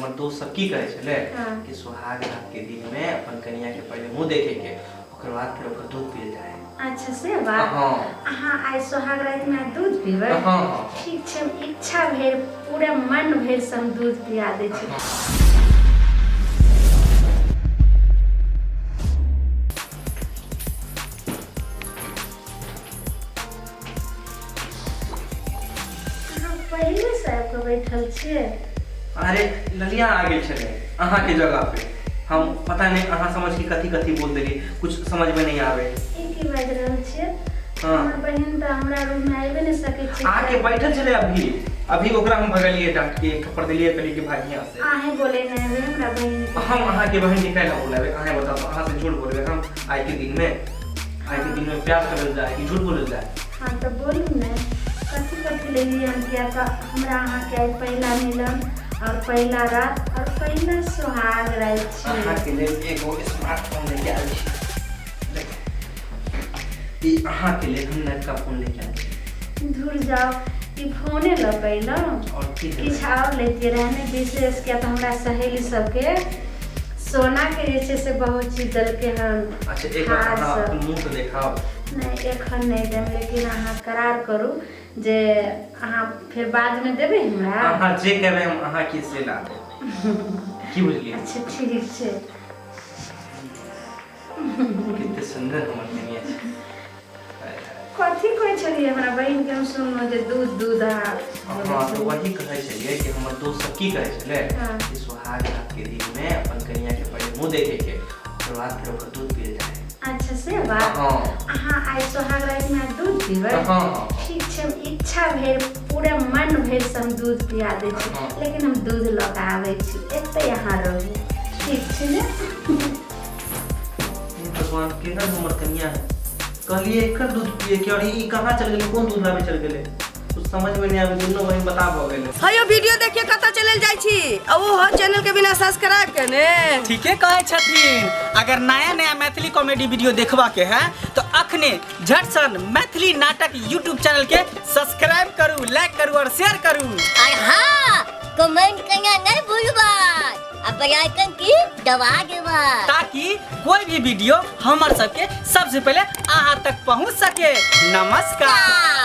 हमर दोस्त सब की कहै छलै हाँ। कि सुहाग रात के दिन में अपन कनिया के पहले मुंह देखे के ओकर बाद फिर ओकर दूध पियल जाए। अच्छा से बात। हाँ। अहाँ आइ सोहाग रातिमे दूध पीबै? हाँ हाँ। ठीक छै, हम इच्छा भरि पूरा मन भरि से हम दूध पिया दै छी। अहाँ पहिले से आबि कऽ बैठल छियै? अरे ललिया आ गेल छलै अहाँके जगह पे, हम पता नहीं अहाँ समझ के कथी कथी बोल देली, कुछ समझ में नहीं आवे। ई की बाजि रहल छियै? हाँ। हमर बहिन तऽ हमरा रूम मे आबि नहि सकै छै। आके बैठल छलै अभी अभी, ओकरा हम भगलियै डांट के, एक थप्पड़ देलियै, कहलियै कि भाग यहाँ से। अहें बोले नहि आबै हमरा बहिन के। हम अहाँके बहन के कैला बोलाबे? अहें बताओ, अहाँ से झूठ बोलबे हम आइ के दिन में? आइ के दिन में प्यार करल जाए कि झूठ बोलल जाए? हाँ तऽ बोलू ने, कथी कथी लेलियै हम? किया तऽ हमरा अहाँके आइ पहिला मिलन और पहिला रात और पहिला सुहाग राति छै। अहाँके लेल एगो स्मार्टफोन लेके आयल छी। देखू, ई अहाँके लेल हम नयका फोन लेके आयल छी। धुर जाओ, ई फोने लऽ कऽ अयलहुँ? और की देबै? किछु आओर लैतियै रहए ने विशेष, किया तऽ हमरा सहेली सबके सोनाके जे छै से बहुत चीज देलकै हन। अच्छा, एक बार हार अहाँ सब। अपन मुँह तऽ देखाउ। नहि, एखन नहि देब, लेकिन अहाँ करार करू जे अहाँ फेर बादमे देबै हमरा। अहाँ जे कहबै हम अहाँके से ला देब, की बुझलियै? अच्छा ठीक छै। कते सुन्दर हमर कनिया छै। कथी कहै छलियै हमरा बहिनके? हम सुनलहुँ जे दूध दूध अहाँ बोलै हाँ, तऽ छलियै। वही कहै छलियै कि हमर दोस्त सब की कहै छलै हाँ। कि सुहाग रात के दिन में अपन कनिया के पहले मुँह देखे के ओकर बाद फिर ओकर दूध पियल जाए। अच्छा से बात। हाँ। अहाँ आइ सोहाग रातिमे दूध पीबै? हाँ हाँ। ठीक छै, हम इच्छा भरि पूरा मन भरि से हम दूध पिया दै छी। हाँ। लेकिन हम दूध लऽ कऽ आबै छी, एतै अहाँ रहू, ठीक छै ने? हे भगवान, केहन हमर कनिया है! कहलिए एकर दूध पिए के और ई कहाँ चल गेलै, कोन दूध लाबे चल गेलै, कुछ समझ में नहीं आवे। दुनू बहिन बता भऽ गेलै। हयो, वीडियो देखिए कतऽ चलल जाइ छी आ ओहो चैनल के बिना सब्सक्राइब केने? ठीके कहै छथिन। अगर नया नया मैथिली कॉमेडी वीडियो देखबा के है तो अखने झटसन मैथिली नाटक यूट्यूब चैनल के सब्सक्राइब करू, लाइक करू और शेयर करू। और हाँ, कमेंट करना नहीं भूलबा आ बेल आइकन की दबा देबा, ताकि कोई भी वीडियो हमर सबके सबसे पहले अहाँ तक पहुँच सके। नमस्कार।